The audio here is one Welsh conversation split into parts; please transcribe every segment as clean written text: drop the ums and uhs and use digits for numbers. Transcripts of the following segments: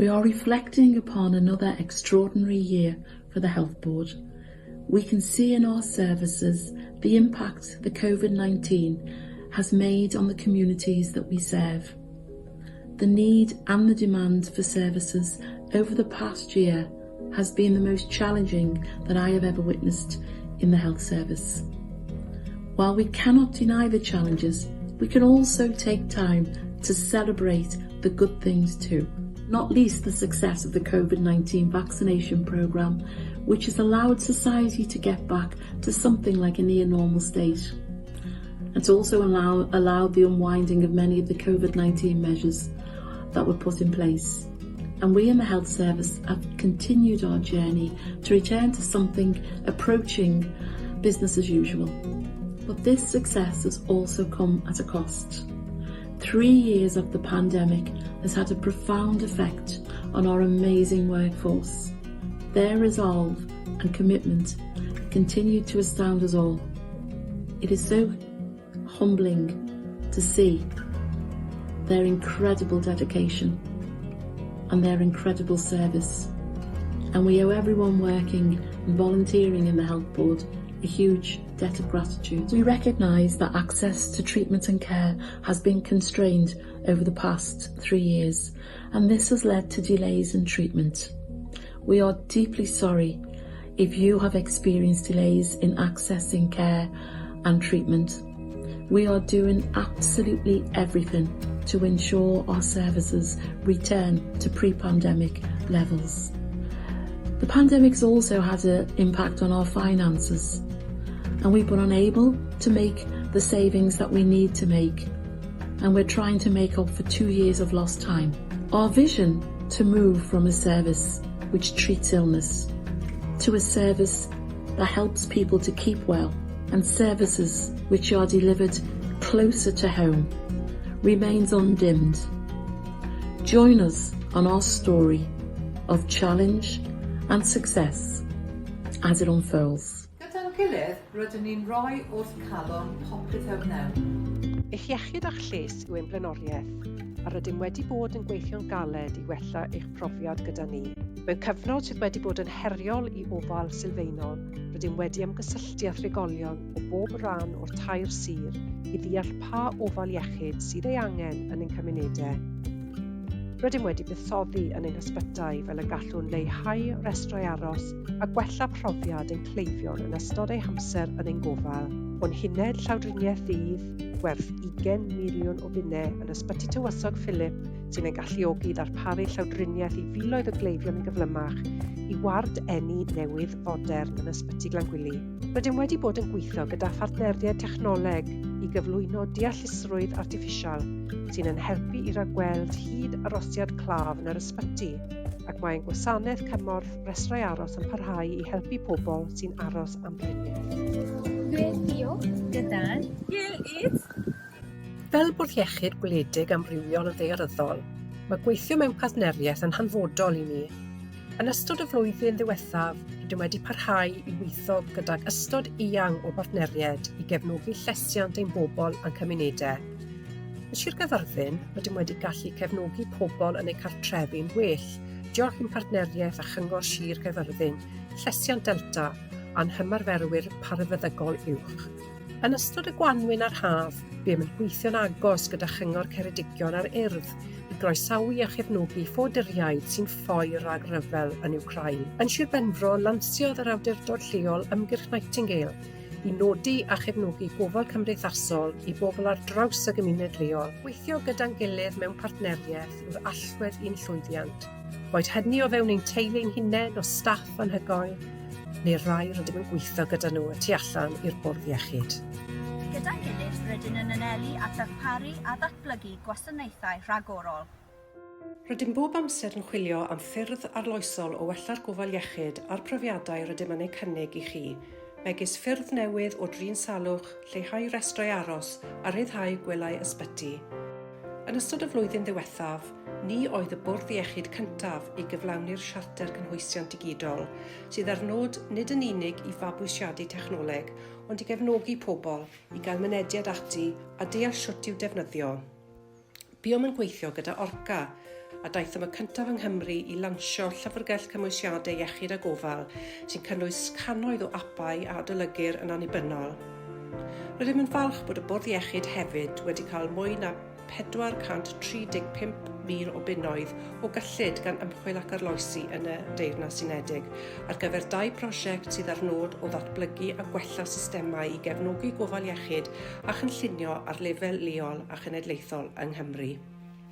We are reflecting upon another extraordinary year for the Health Board. We can see in our services the impact the COVID-19 has made on the communities that we serve. The need and the demand for services over the past year has been the most challenging that I have ever witnessed in the health service. While we cannot deny the challenges, we can also take time to celebrate the good things too. Not least the success of the COVID-19 vaccination programme, which has allowed society to get back to something like a near normal state. It's also allowed the unwinding of many of the COVID-19 measures that were put in place. And we in the health service have continued our journey to return to something approaching business as usual. But this success has also come at a cost. 3 years of the pandemic has had a profound effect on our amazing workforce. Their resolve and commitment continue to astound us all. It is so humbling to see their incredible dedication and their incredible service. And we owe everyone working and volunteering in the Health Board a huge debt of gratitude. We recognise that access to treatment and care has been constrained over the past 3 years, and this has led to delays in treatment. We are deeply sorry if you have experienced delays in accessing care and treatment. We are doing absolutely everything to ensure our services return to pre-pandemic levels. The pandemic's also had an impact on our finances, and we've been unable to make the savings that we need to make, and we're trying to make up for 2 years of lost time. Our vision to move from a service which treats illness to a service that helps people to keep well and services which are delivered closer to home remains undimmed. Join us on our story of challenge and success as it unfolds. Gyda'n gilydd, rydyn ni'n rhoi wrth calon popeth a wnawn. Eich iechyd a'ch lles yw ein blaenoriaeth, a rydym wedi bod yn gweithio'n galed i wella eich profiad gyda ni. Mewn cyfnod sydd wedi bod yn heriol i ofal sylfaenol, rydym wedi ymgysylltu â thrigolion o bob rhan o'r tair sir i ddeall pa ofal iechyd sydd ei angen yn ein cymunedau. Rydym wedi buddsoddi yn ein hysbytai fel y gallwn leihau rhestrau aros a gwella profiad ein cleifion yn ystod eu hamser yn ein gofal. O'n huned llawdriniaeth ddydd, gwerth 20 miliwn o bunnau yn Ysbyty Tywysog Philip sy'n ein galluogi i ddarparu llawdriniaeth i filoedd o gleifion yn gyflymach, i ward eni newydd fodern yn Ysbyty Glangwili. Rydym wedi bod yn gweithio gyda phartneriaid technoleg i gyflwyno deallusrwydd artiffisial sy'n ein helpu i ragweld hyd arosiad claf yn yr ysbyty, ac mae ein gwasanaeth cymorth rhestrau aros yn parhau i helpu pobl sy'n aros am driniaeth. Gweithio gyda'n gilydd. Fel Bwrdd Iechyd Gwledig amrywiol yn ddaearyddol, mae gweithio mewn partneriaeth yn hanfodol i ni. Yn ystod y flwyddyn ddiwethaf, rydym wedi parhau i weithio gydag ystod eang o bartneriaid i gefnogi llesiant ein bobl a'n cymunedau. Yn Sir Gaerfyrddin, rydym wedi gallu cefnogi pobl yn eu cartrefi'n well, diolch i'n partneriaeth â Chyngor Sir Gaerfyrddin, Llesiant Delta a'n hymarferwyr parafeddygol uwch. Yn ystod y gwanwyn a'r haf, buom yn gweithio'n agos gyda Chyngor Ceredigion a'r Urdd i groesawu a chefnogi ffoaduriaid sy'n ffoi rhag rhyfel yn Wcráin. Yn Sir Benfro, lansiodd yr awdurdod lleol Ymgyrch Nightingale i nodi a chefnogi gofal cymdeithasol i bobl ar draws y gymuned leol. Gweithio gyda'n gilydd mewn partneriaeth yw'r allwedd i'n llwyddiant, boed hynny o fewn ein teulu ein hunain, o staff anhygoel, neu'r rhai rydym yn gweithio gyda nhw y tu allan i'r bwrdd iechyd. Gyda'n gilydd, rydyn yn anelu at ddarparu a ddatblygu gwasanaethau rhagorol. Rydym bob amser yn chwilio am ffyrdd arloesol o wella'r gofal iechyd a'r profiadau rydym yn eu cynnig i chi, megis ffyrdd newydd o drin salwch, lleihau rhestrau aros a rhyddhau gwelyau ysbyty. Yn ystod y flwyddyn ddiwethaf, ni oedd y bwrdd iechyd cyntaf i gyflawni'r Siarter Cynhwysiant Digidol, sydd â'r nod nid yn unig i fabwysiadu technoleg, ond i gefnogi pobl i gael mynediad ati a deall shwt i'w defnyddio. Buom yn gweithio gyda Orca, a daethom y cyntaf yng Nghymru i lansio Llyfrgell Cymwysiadau Iechyd a Gofal sy'n cynnwys cannoedd o apau a adolygir yn annibynnol. Rydym yn falch bod y Bwrdd Iechyd hefyd wedi cael mwy na 435,000 o bunnoedd o gyllid gan Ymchwil ac Arloesi yn y Deyrnas Unedig ar gyfer dau brosiect sydd â'r nod o ddatblygu a gwella systemau i gefnogi gofal iechyd a chynllunio ar lefel leol a chenedlaethol yng Nghymru.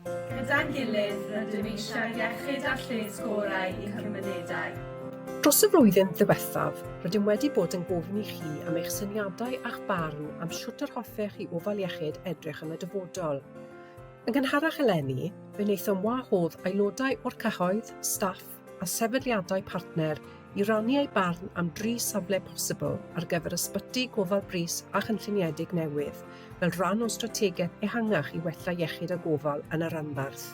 Gyda'n gilydd, rydym eisiau iechyd a lles gorau i'n cymunedau. Dros y flwyddyn ddiwethaf, rydym wedi bod yn gofyn i chi am eich syniadau a'ch barn am shwt yr hoffech i ofal iechyd edrych yn y dyfodol. Yn gynharach eleni, fe wnaethom wahodd aelodau o'r cyhoedd, staff a sefydliadau partner i rannu eu barn am dri safle posibl ar gyfer ysbyty gofal brys a chynlluniedig newydd fel rhan o'n strategaeth ehangach i wella iechyd a gofal yn y rhanbarth.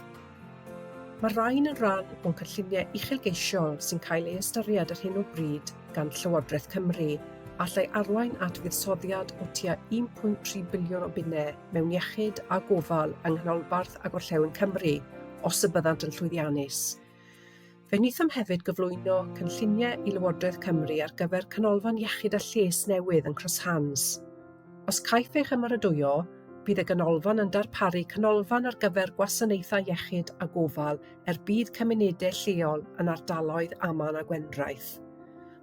Mae'r rhain yn rhan o'n cynlluniau uchelgeisiol sy'n cael ei ystyried ar hyn o bryd gan Llywodraeth Cymru, a allai arwain at fuddsoddiad o tua 1.3 biliwn o bunnau mewn iechyd a gofal yng Nghanolbarth a Gorllewin Cymru, os y byddant yn llwyddiannus. Fe wnaethom hefyd gyflwyno cynlluniau i Lywodraeth Cymru ar gyfer canolfan iechyd a lles newydd yn Cross Hands. Os caiff ei chymeradwyo, bydd y ganolfan yn darparu canolfan ar gyfer gwasanaethau iechyd a gofal er budd cymunedau lleol yn ardaloedd Aman a Gwendraeth.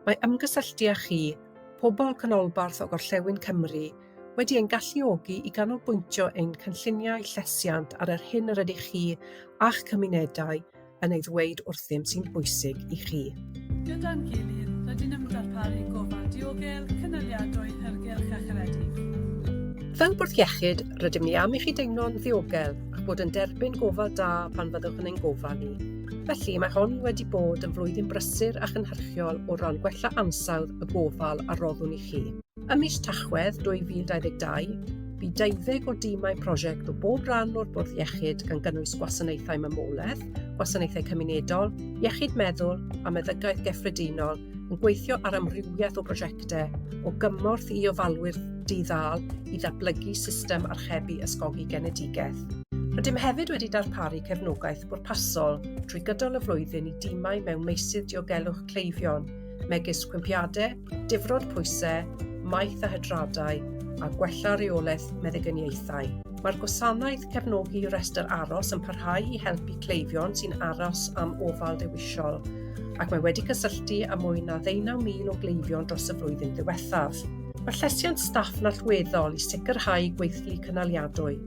Mae ymgysylltu â chi, pobl canolbarth o gorllewin Cymru, wedi ein galluogi i ganolbwyntio ein cynlluniau llesiant ar yr hyn yr ydych chi a'ch cymunedau yn ei ddweud wrthym sy'n bwysig i chi. Gyda'n gilydd, rydyn yn darparu gofal diogel, cynaliadwy, hygyrch a charedig. Fel Bwrdd Iechyd, rydym ni am i chi deimlo'n ddiogel a'ch bod yn derbyn gofal da pan fyddwch yn ein gofal ni. Felly, mae hon wedi bod yn flwyddyn brysur a chynhyrchiol o ran gwella ansawdd y gofal a roddwn i chi. Ym mis Tachwedd 2022, bu deuddeg o dimau prosiect o bob rhan o'r Bwrdd Iechyd gan gynnwys gwasanaethau mamolaeth, gwasanaethau cymunedol, iechyd meddwl a meddygaeth gyffredinol yn gweithio ar amrywiaeth o brosiectau, o gymorth i ofalwyr di-ddâl i ddatblygu system archebu ysgogi genedigaeth. Rydym hefyd wedi darparu cefnogaeth bwrpasol trwy gydol y flwyddyn i dimau mewn meysydd diogelwch cleifion, megis cwympiadau, difrod pwysau, maeth a hydradau, a gwella rheolaeth meddyginiaethau. Mae'r gwasanaeth cefnogi rhestr aros yn parhau i helpu cleifion sy'n aros am ofal dewisol, ac mae wedi cysylltu â mwy na 19,000 o gleifion dros y flwyddyn ddiwethaf. Mae llesiant staff yn allweddol i sicrhau gweithlu cynaliadwy,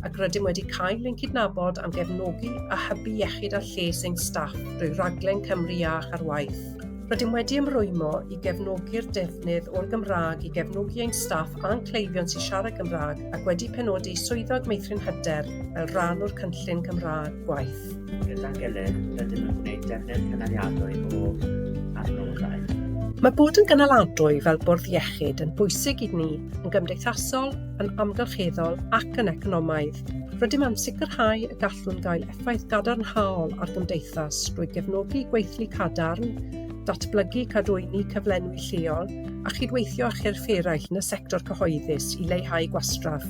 ac rydym wedi cael ein cydnabod am gefnogi a hybu iechyd a lles ein staff drwy raglen Cymru Iach ar Waith. Rydym wedi ymrwymo i gefnogi'r defnydd o'r Gymraeg i gefnogi ein staff a'n cleifion sy'n siarad Cymraeg ac wedi penodi Swyddog Meithrin Hyder fel rhan o'r cynllun Cymraeg Gwaith. Gyda'n gilydd, rydym yn gwneud defnydd cynaliadwy o adnoddau. Mae bod yn gynaladwy fel bwrdd iechyd yn bwysig i ni yn gymdeithasol, yn amgylcheddol ac yn economaidd. Rydym am sicrhau y gallwn gael effaith gadarnhaol ar gymdeithas drwy gefnogi gweithlu cadarn, datblygu cadwyni cyflenwi lleol a chydweithio â chyrff eraill yn y sector cyhoeddus i leihau gwastraff.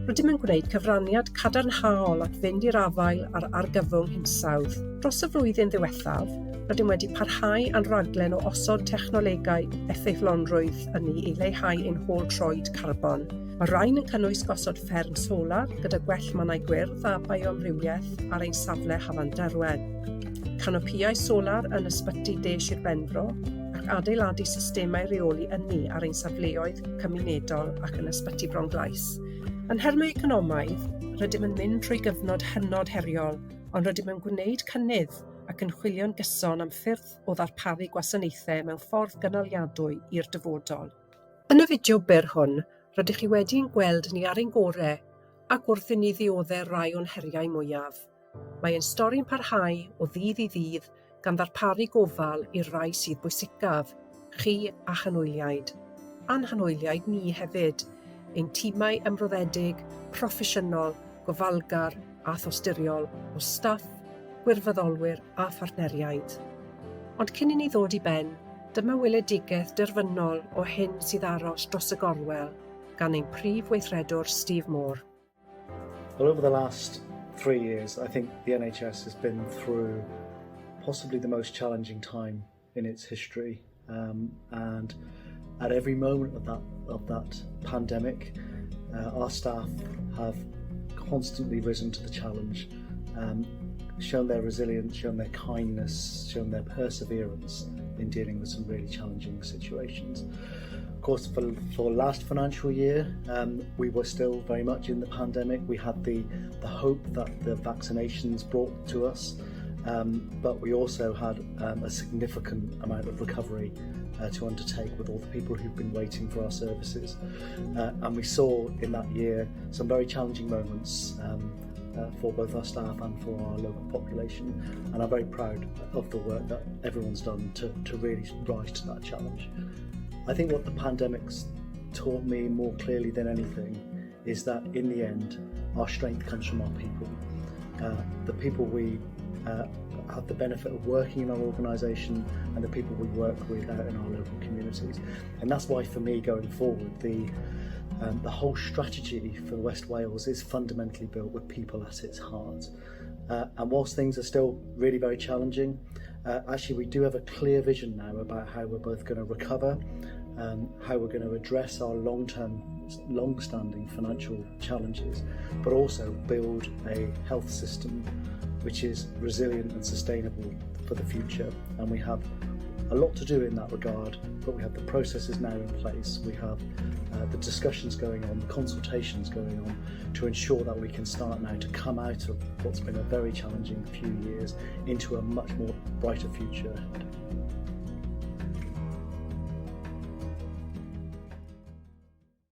Rydym yn gwneud cyfraniad cadarnhaol at fynd i'r afael â'r argyfwng hinsawdd. Dros y flwyddyn ddiwethaf, rydym wedi parhau â'n rhaglen o osod technolegau effeithlonrwydd ynni i leihau ein hôl troed carbon. Mae'r rhain yn cynnwys gosod fferm solar gyda gwell mannau gwyrdd a bioamrywiaeth ar ein safle Hafan Derwen, canopïau solar yn Ysbyty De Sir Benfro ac adeiladu systemau rheoli ynni ar ein safleoedd cymunedol ac yn Ysbyty Bronglais. Yn nhermau economaidd, rydym yn mynd trwy gyfnod hynod heriol, ond rydym yn gwneud cynnydd ac yn chwilio'n gyson am ffyrdd o ddarparu gwasanaethau mewn ffordd gynaliadwy i'r dyfodol. Yn y fideo byr hwn, rydych chi wedi ein gweld ni ar ein gore ac wrth i ni ddiodde' rai o'n heriau mwyaf. Mae ein stori'n parhau o ddydd i ddydd gan ddarparu gofal i'r rai sydd bwysicaf, chi a'ch anwyliaid. A'n hanwyliaid ni hefyd, ein timau ymroddedig, proffesiynol, gofalgar a thosturiol o staff, gwirfoddolwyr a phartneriaid. Ond cyn i ni ddod i ben, dyma weledigaeth derfynol o hyn sydd aros dros y gorwel gan ein prif weithredwr Steve Moore. Well, over the last 3 years, I think the NHS has been through possibly the most challenging time in its history. And at every moment of that pandemic, our staff have constantly risen to the challenge, shown their resilience, shown their kindness, shown their perseverance in dealing with some really challenging situations. Of course, for last financial year, we were still very much in the pandemic. We had the hope that the vaccinations brought to us, but we also had a significant amount of recovery to undertake with all the people who've been waiting for our services. And we saw in that year some very challenging moments for both our staff and for our local population. And I'm very proud of the work that everyone's done to really rise to that challenge. I think what the pandemic's taught me more clearly than anything is that in the end, our strength comes from our people. The people we have the benefit of working in our organisation and the people we work with out in our local communities. And that's why, for me, going forward, the whole strategy for West Wales is fundamentally built with people at its heart. And whilst things are still really very challenging, actually we do have a clear vision now about how we're both going to recover, how we're going to address our long-term, long-standing financial challenges, but also build a health system which is resilient and sustainable for the future. And we have a lot to do in that regard, but we have the processes now in place. We have the discussions going on, the consultations going on to ensure that we can start now to come out of what's been a very challenging few years into a much more brighter future ahead.